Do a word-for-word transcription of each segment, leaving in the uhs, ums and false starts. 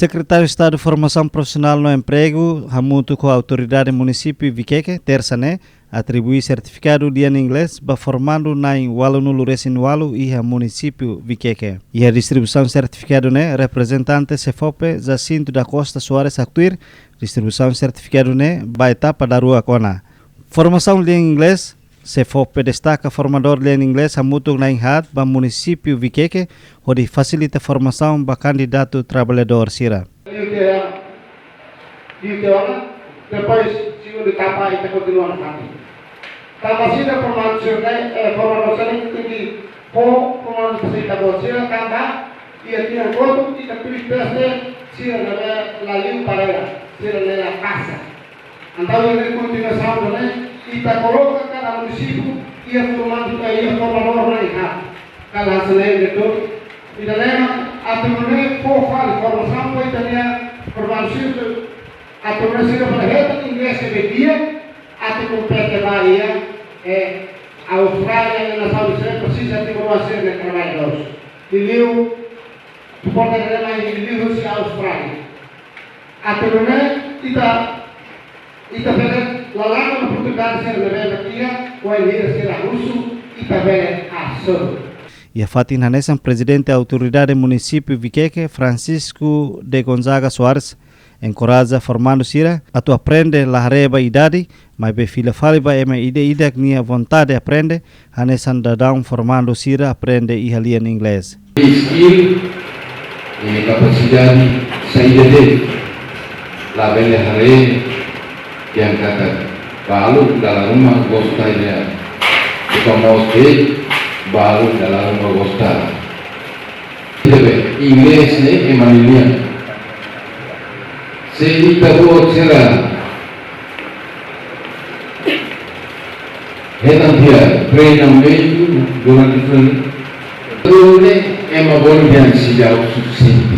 Sekretáriu Estadu Formasaun Profisionál no Empregu, hamutuk ho Autoridade Munisípiu Vikeke, tersa ne'e, atribui sertifikadu lian inglés ba formandu na'in ualunulu resin ualu iha munisípiu Vikeke. Iha distribuisaun sertifikadu ne'e, reprezentante SEFOPE, Jacinto da Costa Soares haktuir, distribuisaun sertifikadu ne'e ba etapa daruak ona. Formasaun lian inglés, SEFOPE destaka formadór lian inglés hamutuk na'in haat ba munisípiu Vikeke, hodi fasilita formasaun ba kandidatu traballadór sira. Liu tiha, liu tiha ona, depois segundu etapa ita kontinua nafatin. Tanba saida formadór sira-ne'e, eh, formadór sira-ne'e tenke fó formadór sira-ne'e, tanba iha tinan kotuk ita tuir teste sira ne'ebé la liu barreira, sira ne'e la pasa. Entaun, iha kontinuasaun ne'e, ita koloka kada munisípiu iha formadór, eh, iha formadór na'in haat. Kala hanesan ne'e de'it, ita lema atu nune'e fó fali formasaun ba ita-nia formadór sira, atu nune'e sira bele hetan inglés ne'ebé di'ak, atu kompete ba iha, eh, Austrália, iha nasaun sira presiza dezenvolve sira-nia traballadór. Liuliu, suporta ne'e mai liuliu husi Austrália. Atu nune'e ita, ita bele lalika oportunidade sira ne'ebé mak iha, wainhira sira husu, ita bele hasoru. Iha fatin hanesan, Prezidente Autoridade Munisípiu Vikeke, Francisco de Gonzaga Soares, enkoraja formandu sira atu aprende la haree ba idade, maibé fila fali ba ema ida-idak nia vontade aprende, hanesan daudaun formandu sira aprende iha lian inglés. Skill, eh, kapasidade saida de'it, labele haree dehan katak balu dala ruma gosta de'it, buka mós de'it balu dala ruma gosta. Ita bele, inglés ne'e ema nia lian. Se ita-boot sira hetan tiha treinamentu durante fulan, tuir ne'e ema bolu dehan seidauk sufisiente.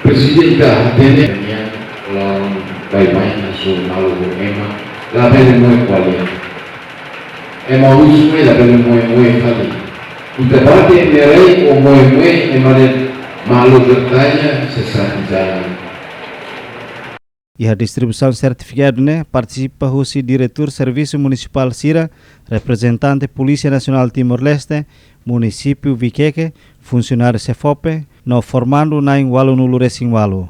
Presiza ita hatene nian, laran baibain hasoru malu ho ema, labele moe ko'alia. Ema husu mai labele moe-moe fali. Ita bate ema rai ho moe-moe, ema dehan malu bertanya sesat di jalan. Iha distribuisaun sertifikadu ne'e partisipa husi diretór servisu munisipál sira, reprezentante Polísia Nasionál Timor-Leste, munisípiu Vikeke, funsionáriu SEFOPE, no formandu na'in ualunulu resin ualu.